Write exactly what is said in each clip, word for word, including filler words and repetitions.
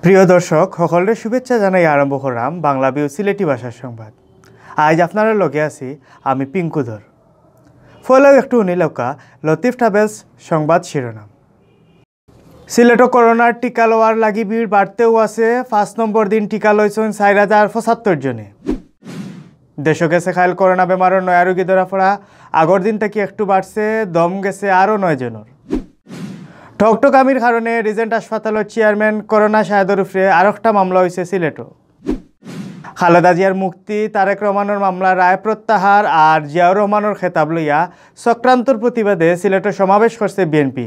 প্রিয় দর্শক, সকলরে শুভেচ্ছা জানাই আরম্ভ করাম বাংলা ভিউ সিলেটি ভাষার সংবাদ। আজ আপনারার লগে আছি আমি পিঙ্কু ধর। ফলাও একটু হুনিলাউক্কা লতিফ ট্রাভেলস সংবাদ শিরোনাম। সিলেটো করোনার টিকা লওয়ার লাগি ভিড় বাড়তেউ আছে। পাঁচ নম্বর দিন টিকা লইছইন চাইর হাজার পঁচাত্তর জনে। দেশো গেছে কাইল করোনা বেমারর নয়া রোগী ধরা পড়া, আগর দিন থাকি একটু বাড়ছে, দম গেছে আরও নয় জনর। ঠকঠকামির কারণে রিজেন্ট হাসপাতালর চেয়ারম্যান করোনা শাহেদর উপরে আরোকটা মামলা অইছে সিলেটো। খালেদা জিয়ার মুক্তি, তারেক রহমানর মামলা রায় প্রত্যাহার আর জিয়াউর রহমানর খেতাব লইয়া চক্রান্তর প্রতিবাদে সিলেটো সমাবেশ করছে বিএনপি।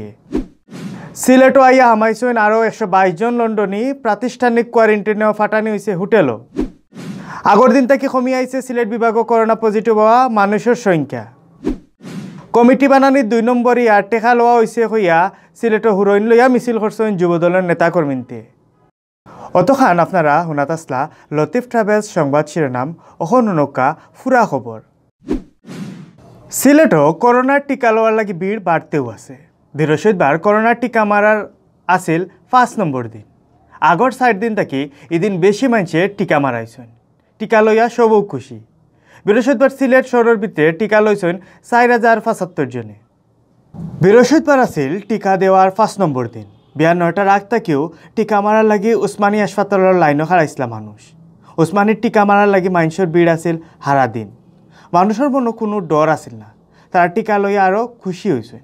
সিলেটো আইয়া হামাইছইন আরও একশো বাইশ জন লন্ডনী, প্রাতিষ্ঠানিক কোয়ারেন্টিনেও ফাটানি অইছে হোটেলও। আগর দিন থাকি কমি আইছে সিলেট বিভাগো করোনা পজিটিভ অওয়া মানুষর সংখ্যা। কমিটি বানানির দুই নম্বর ইয়ার টেকা লওয়া অইছে কইয়া সিলেটো হুরইন লইয়া মিছিল করছইন যুবদলর নেতাকর্মীন্তে। অতখান আপনারা হুনাত আছলা লতিফ ট্রাভেলস সংবাদ শিরোনাম। অখন হুনউক্কা ফুরা খবর। সিলেটো করোনার টিকা লওয়ার লাগি ভিড় বাড়তেউ আছে। বৃহস্পতিবার করোনার টিকা মারার আছিল পাঁচ নম্বর দিন। আগর চাইর দিন থাকি ইদিন বেশি মানষে টিকা মারাইছইন। টিকা লইয়া সবউ খুশি। বৃহস্পতিবার সিলেট শহরর ভিতরে টিকা লইছইন চাইর হাজার পঁচাত্তর জনে। বৃহস্পতিবার আছিল টিকা দেওয়ার পাঁচ নম্বর দিন। বিয়ান নয়টার আগ থাকিউ টিকা মারার লাগি উসমানী হাসপাতালর লাইনো খাড়াইছলা মানুষ। উসমানীর টিকা মারার লাগি মানষর ভিড় আছিল হারা দিন। মানুষর মনো কুনু ডর আছিল না, তারা টিকা লইয়া আরও খুশি অইছইন।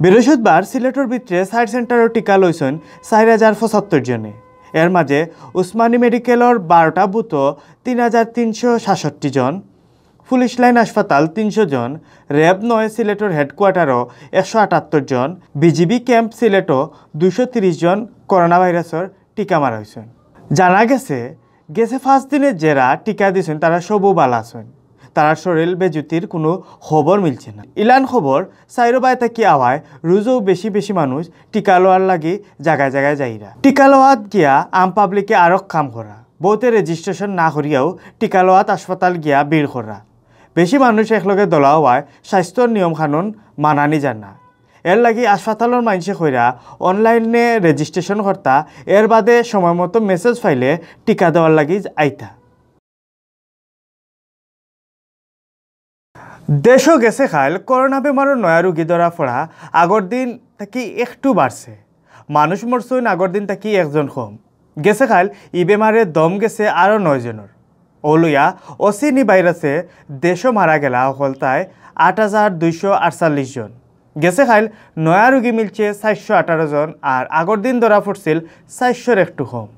বৃহস্পতিবার সিলেটর ভিতরে চাইর সেন্টারো টিকা লইছইন চাইর হাজার পঁচাত্তর জনে। এর মাঝে উসমানী মেডিকেলর বারোটা বুথো তিন হাজার তিনশো সাতষট্টি জন, পুলিশ লাইন হাসপাতাল তিনশো জন, র্যাব নয় সিলেটর হেডকোয়ার্টারো একশো আটাত্তর জন, বিজিবি ক্যাম্প সিলেটো দুইশো তিরিশ জন করোনা ভাইরাসর টিকা মারা অইছইন। জানা গেছে, গেছে পাঁচ দিনে যেরা টিকা দিছইন তারা সবউ বালা আছইন। তারার শরীর বেজুতির কুনু খবর মিলছে না। ইলান খবর চাইরো বায় থাকি আওয়ায় রুজও বেশি বেশি মানুষ টিকা লওয়ার লাগি জাগায় জাগায় যাইরা। টিকা লওয়াত গিয়া আম পাবলিকে আরক কাম করা, বউতে রেজিস্ট্রেশন না করিয়াউ টিকা লওয়াত হাসপাতাল গিয়া ভিড় করা। বেশি মানুষ একলগে দলা অওয়ায় স্বাস্থ্যর নিয়ম কানুন মানানি যায় না। এর লাগি হাসপাতালর মানষে কইরা অনলাইনে রেজিস্ট্রেশন করতা, এর বাদে সময় মতো মেসেজ পাইলে টিকা দেওয়ার লাগি আইতা। দেশো গেছে কাইল করোনা বেমারর নয়া রুগী ধরা পড়া আগর দিন থাকি একটু বাড়ছে। মানুষ মরছইন আগর দিন থাকি একজন কম। গেছে কাইল ই বেমারে দম গেছে আরও নয় জনর। অউ লইয়া অচিনি ভাইরাসে দেশো মারা গেলা অকলতায় আট হাজার দুইশো আটচল্লিশ জন। গেছে কাইল নয়া রুগী মিলছে চাইরশো আঠারো জন, আর আগর দিন ধরা পড়ছিল চাইরশোর একটু কম।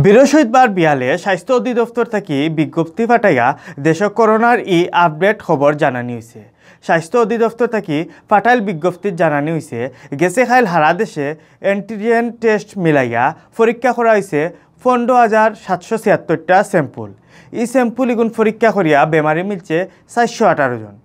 বৃহস্পতিবার বিয়ালে স্বাস্থ্য অধিদপ্তর থাকি বিজ্ঞপ্তি ফাটাইয়া দেশো করোনার ই আপডেট খবর জানানি অইছে। স্বাস্থ্য অধিদপ্তর থাকি ফাটাইল বিজ্ঞপ্তিত জানানি অইছে, গেছে কাইল হারা দেশে অ্যান্টিজেন টেস্ট মিলাইয়া পরীক্ষা করা অইছে পনেরো হাজার সাতশো ছিয়াত্তরটা স্যাম্পল। ই স্যাম্পল ইগুন পরীক্ষা করিয়া বেমারি মিলছে চাইরশো আঠারো জন।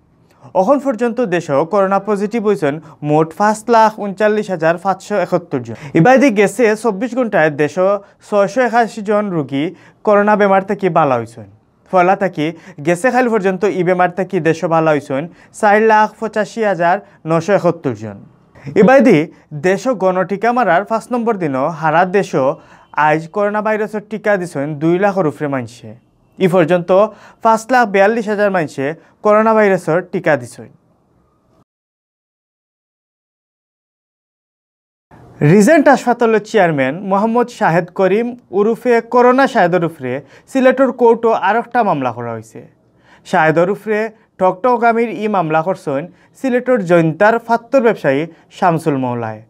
অখন পর্যন্ত দেশো করোনা পজিটিভ অইছইন মোট পাঁচ লাখ ঊনচল্লিশ হাজার পাঁচশো একাত্তর জন। ইবায়দি গেছে চব্বিশ ঘন্টায় দেশো ছয়শো একাশি জন রুগী করোনা বেমার থাকি বালা অইছইন। পয়লা থাকি গেছে কাইল পর্যন্ত ই বেমার থাকি দেশো বালা অইছইন চাইর লাখ পঁচাশি হাজার নয়শো একাত্তর জন। ইবায়দি দেশো গণটিকা মারার পাঁচ নম্বর দিনো হারা দেশো আইজ করোনা ভাইরাসর টিকা দিছইন দুই লাখর উপরে মানষে। ই পর্যন্ত পাঁচ লাখ বিয়াল্লিশ হাজার মানষে করোনা ভাইরাসর টিকা দিছইন। রিজেন্ট হাসপাতালর চেয়ারম্যান মোহাম্মদ শাহেদ করিম উরুফে করোনা শাহেদর উপরে সিলেটর কোর্টো আরোকটা মামলা করা অইছে। শাহেদর উপরে ঠকঠকামির ই মামলা করছইন সিলেটর জৈন্তার ফাত্তর ব্যবসায়ী শামসুল মৌলায়।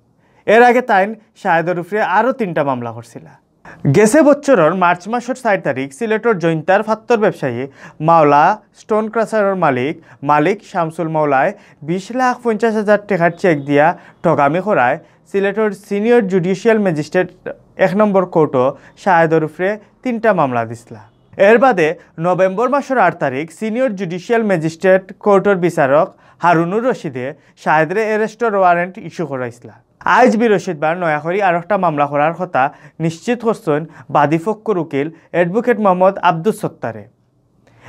এর আগে তাইন শাহেদর উপরে আরও তিনটা মামলা করছিলা। গেছে বছরর মার্চ মাসর চাইর তারিখ সিলেটর জৈন্তার ফাত্তর ব্যবসায়ী মাওলা স্টোন ক্রাশারর মালিক, মালিক শামসুল মাওলায় বিশ লাখ পঞ্চাশ হাজার টেকার চেক দিয়া ঠগামি করায় সিলেটর সিনিয়র জুডিশিয়াল ম্যাজিস্ট্রেট এক নম্বর কোর্টো শাহেদর উপরে তিনটা মামলা দিছলা। এর বাদে নভেম্বর মাসর আট তারিখ সিনিয়র জুডিশিয়াল ম্যাজিস্ট্রেট কোর্টর বিচারক হারুনুর রশিদে শাহেদরে অ্যারেস্টর ওয়ারেন্ট ইস্যু করাইছলা। আইজ বৃহস্পতিবার নয়া করি আরোকটা মামলা করার কথা নিশ্চিত করছইন বাদীপক্ষর উকিল অ্যাডভোকেট মোহাম্মদ আব্দুস সত্তারে।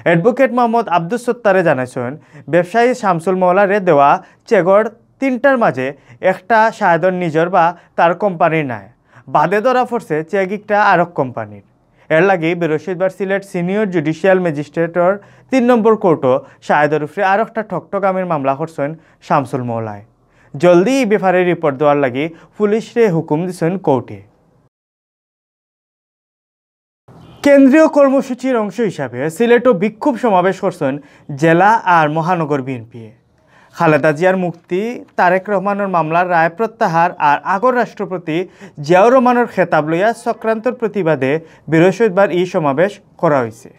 অ্যাডভোকেট মোহাম্মদ আব্দুস সত্তারে জানাইছইন, ব্যবসায়ী শামসুল মৌলারে দেওয়া চেকর তিনটার মাঝে একটা শাহেদর নিজর বা তার কোম্পানির নায়, বাদে ধরা পড়ছে চেক ইকটা আরক কোম্পানির। এর লাগি বৃহস্পতিবার সিলেট সিনিয়র জুডিশিয়াল ম্যাজিস্ট্রেটর তিন নম্বর কোর্টও শাহেদর উপরে আরকটা ঠকঠকামির মামলা করছইন শামসুল মৌলায়। জলদি ই ব্যাপারে রিপোর্ট দেওয়ার লাগি পুলিশরে হুকুম দিছইন কোর্টে। কেন্দ্রীয় কর্মসূচির অংশ হিসাবে সিলেটও বিক্ষোভ সমাবেশ করছইন জেলা আর মহানগর বিএনপি। খালেদা জিয়ার মুক্তি, তারেক রহমানের মামলার রায় প্রত্যাহার আর আগর রাষ্ট্রপতি জিয়াউর রহমানের খেতাব লইয়া চক্রান্তর প্রতিবাদে বৃহস্পতিবার ই সমাবেশ করা হয়েছে।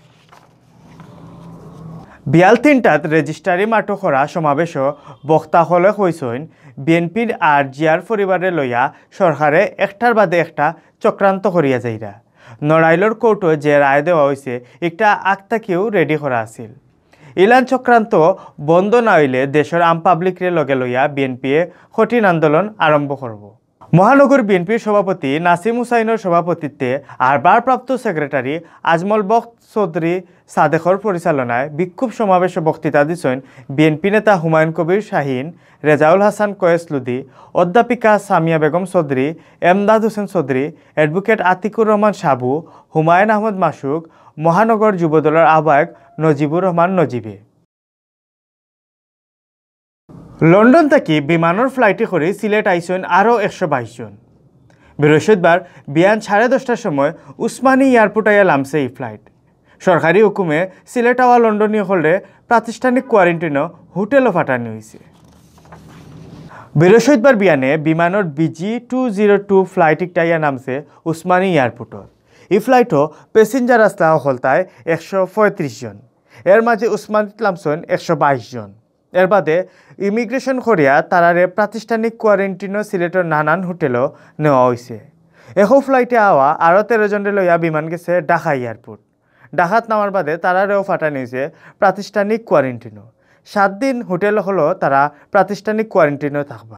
বিয়াল তিনটাত রেজিস্ট্রারি মাঠো করা সমাবেশও বক্তা হলে কইছইন, বিএনপির আর জিয়ার পরিবারে লইয়া সরকারে একটার বাদে একটা চক্রান্ত করিয়া যাইরা। নড়াইলর কোর্টও যে রায় দেওয়া হয়েছে, একটা আগ থাকিও রেডি করা আছিল। ইলান চক্রান্ত বন্ধ না হইলে দেশের আম পাবলিকরে লগে লইয়া বিএনপিয়ে কঠিন আন্দোলন আরম্ভ করব। মহানগর বিএনপির সভাপতি নাসিম হুসাইনের সভাপতিত্বে আর ভারপ্রাপ্ত সেক্রেটারি আজমল বক্ত চৌধুরী সাদেকর পরিচালনায় বিক্ষোভ সমাবেশে বক্তৃতা দিছইন বিএনপি নেতা হুমায়ুন কবির শাহীন, রেজাউল হাসান কয়েস লুদি, অধ্যাপিকা সামিয়া বেগম চৌধুরী, এমদাদ হোসেন চৌধুরী, অ্যাডভোকেট আতিকুর রহমান সাবু, হুমায়ুন আহমদ মাসুক, মহানগর যুবদলের আহ্বায়ক নজিবুর রহমান নজিবে। লন্ডন থাকি বিমানর ফ্লাইটে করে সিলেট আইছইন আরও একশো বাইশ জন। বৃহস্পতিবার বিয়ান সাড়ে দশটার সময় উসমানী এয়ারপোর্ট আইয়া লামছে এই ফ্লাইট। সরকারি হুকুমে সিলেট আওয়া লন্ডনী হকলরে প্রাতিষ্ঠানিক কোয়ারেন্টিনো হোটেলো পাঠানি হয়েছে। বৃহস্পতিবার বিয়ানে বিমানর B G two zero two flight একটা আইয়া নামছে উসমানী এয়ারপোর্টত। এই ফ্লাইটও প্যাসেঞ্জার আসলা হকলতায় একশো পঁয়ত্রিশ জন। এর মাঝে উসমানীত লামছইন একশো বাইশ জন। এর বাদে ইমিগ্রেশন করিয়া তারারে প্রাতিষ্ঠানিক কোয়ারেন্টিনো সিলেটর নানান হোটেলো নেওয়া হয়েছে। একো ফ্লাইটে আওয়া আরও তেরো জনরে লইয়া বিমান গেছে ঢাকা এয়ারপোর্ট। ঢাকাত নামার বাদে তারারেও পাঠানি হয়েছে প্রাতিষ্ঠানিক কোয়ারেন্টিনো। সাত দিন হোটেল হকলো তারা প্রাতিষ্ঠানিক কোয়ারেন্টিনো থাকবা।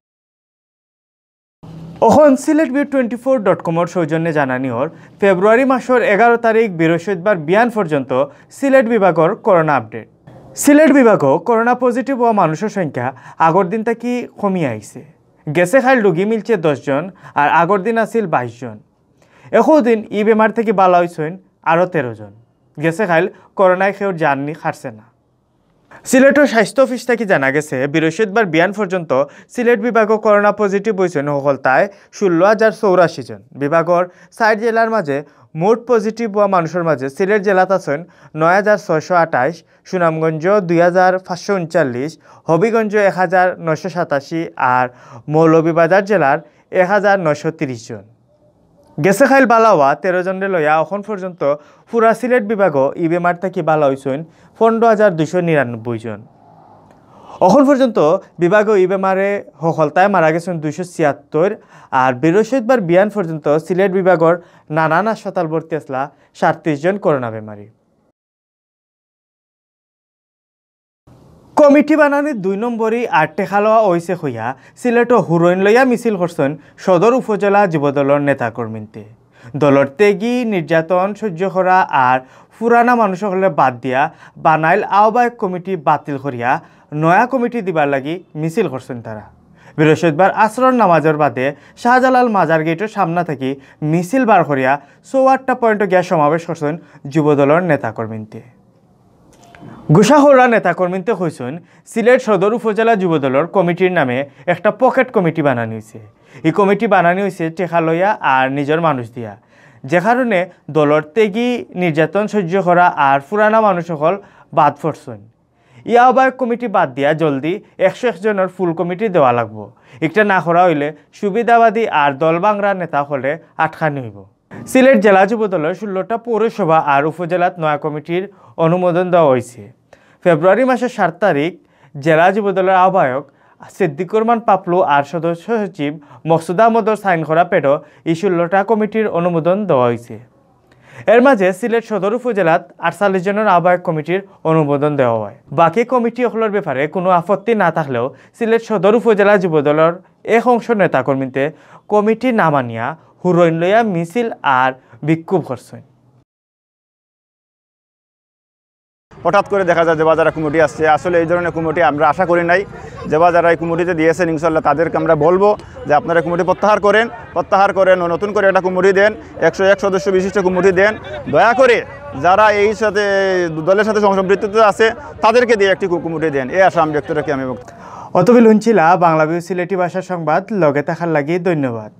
অখন Sylhet view twenty four dot কমর সৌজন্যে জানানি হর ফেব্রুয়ারি মাসর এগারো তারিখ বৃহস্পতিবার বিয়ান পর্যন্ত সিলেট বিভাগর করোনা আপডেট। সিলেট বিভাগও করোনা পজিটিভ হওয়া মানুষের সংখ্যা আগর দিন থাকি কমিয়া আইছে। গেছে কাইল রোগী মিলছে দশ জন, আর আগর দিন আছিল বাইশ জন। একো দিন ই বেমার থাকি বালা হইছইন আরও তেরো জন। গেছে কাইল করোনায় কেউর জাননি খাটছে না। সিলেটর স্বাস্থ্য অফিস থাকি জানা গেছে, বৃহস্পতিবার বিয়ান পর্যন্ত সিলেট বিভাগও করোনা পজিটিভ হইছইন হকলতায় ষোলো হাজার চৌরাশি জন। বিভাগর চাইর জেলার মাঝে মোট পজিটিভ হওয়া মানুষের মাঝে সিলেট জেলাত আছইন নয় হাজার ছয়শো আঠাইশ, সুনামগঞ্জ দুই হাজার পাঁচশো ঊনচল্লিশ, হবিগঞ্জ এক হাজার নয়শো সাতাশি আর মৌলভীবাজার জেলার এক হাজার নয়শো তিরিশ জন। গেছে কাইল বালা হওয়া তেরো জনরে লইয়া অখন পর্যন্ত পুরা সিলেট বিভাগও ই বেমার থাকি বালা হইছইন পনেরো হাজার দুইশো নিরানব্বই জন। অখন পর্যন্ত বিভাগও ই বেমারে হকলতায় মারা গেছইন দুইশো ছিয়াত্তর, আর বৃহস্পতিবার বিয়ান পর্যন্ত সিলেট বিভাগর নানান হাসপাতাল ভর্তি আসলা সাতত্রিশ জন করোনা বেমারী। কমিটি বানানি দুই নম্বরই আর টেকা লওয়া হইছে কইয়া সিলেটও হুরইন লইয়া মিছিল করছইন সদর উপজেলা যুবদলর নেতাকর্মীন্তে। দলর ত্যাগী, নির্যাতন সহ্য করা আর পুরানা মানুষ হকলরে বাদ দিয়া বানাইল আহ্বায়ক কমিটি বাতিল করিয়া নয়া কমিটি দিবার লাগি মিছিল করছইন তারা। বৃহস্পতিবার আসরর নামাজর বাদে শাহজালাল মাজার গেটর সামনা থাকি মিছিল বার করিয়া চৌআট্টা পয়েন্টও গিয়া সমাবেশ করছইন যুবদলর নেতাকর্মীন্তে। গুসাখোররা নেতাকর্মীন্তে কইছইন, সিলেট সদর উপজেলা যুবদলর কমিটির নামে একটা পকেট কমিটি বানানি হইছে। ই কমিটি বানানি হইছে টেকা লইয়া আর নিজর মানুষ দিয়া, যে কারণে দলর ত্যাগী, নির্যাতন সহ্য করা আর পুরানা মানুষ হকল বাদ পড়ছইন। ই আহ্বায়ক কমিটি বাদ দিয়া জলদি একশো এক জনর ফুল কমিটি দেওয়া লাগবো। ইকটা না করা হইলে সুবিধাবাদী আর দলবাংরা নেতা হকলরে আটকানি হইবো। সিলেট জেলা যুবদলর ষোলোটা পৌরসভা আর উপজেলাত নয়া কমিটির অনুমোদন দেওয়া হইছে। ফেব্রুয়ারি মাসর সাত তারিখ জেলা যুবদলর আহ্বায়ক সিদ্দিকুর রহমান পাপলু আর সদস্য সচিব মকসুদ আহমদর সাইন করা প্যাডও ই ষোলোটা কমিটির অনুমোদন দেওয়া হইছে। এর মাঝে সিলেট সদর উপজেলাত আটচল্লিশ জনর আহ্বায়ক কমিটির অনুমোদন দেওয়া হয়। বাকি কমিটি হকলর ব্যাপারে কোনো আপত্তি না থাকলেও সিলেট সদর উপজেলা যুবদলর এক অংশ নেতাকর্মীন্তে কমিটি না মানিয়া হুরইন লইয়া মিছিল আর বিক্ষোভ করছইন। হঠাৎ করে দেখা যায় যে বাজারে কমিটি আসছে, আসলে এই ধরনের কমিটি আমরা আশা করি নাই। যে বাজারে এই কমিটিতে দিয়েছেন, ইনশাল্লাহ তাদেরকে আমরা বলবো। যে আপনারা কমিটি প্রত্যাহার করেন, প্রত্যাহার করেন ও নতুন করে একটা কমিটি দেন, একশো এক সদস্য বিশিষ্ট কমিটি দেন। দয়া করে যারা এই সাথে, দলের সাথে সম্পৃক্ত আছে, তাদেরকে দিয়ে একটি কু-, কমিটি দেন, এই আশা আমি ব্যক্ত রাখি। আমি বক্তব্য অতবিল হুনছিলা বাংলা ভিউ সিলেটি ভাষা সংবাদ। লগে থাকার লাগি ধন্যবাদ।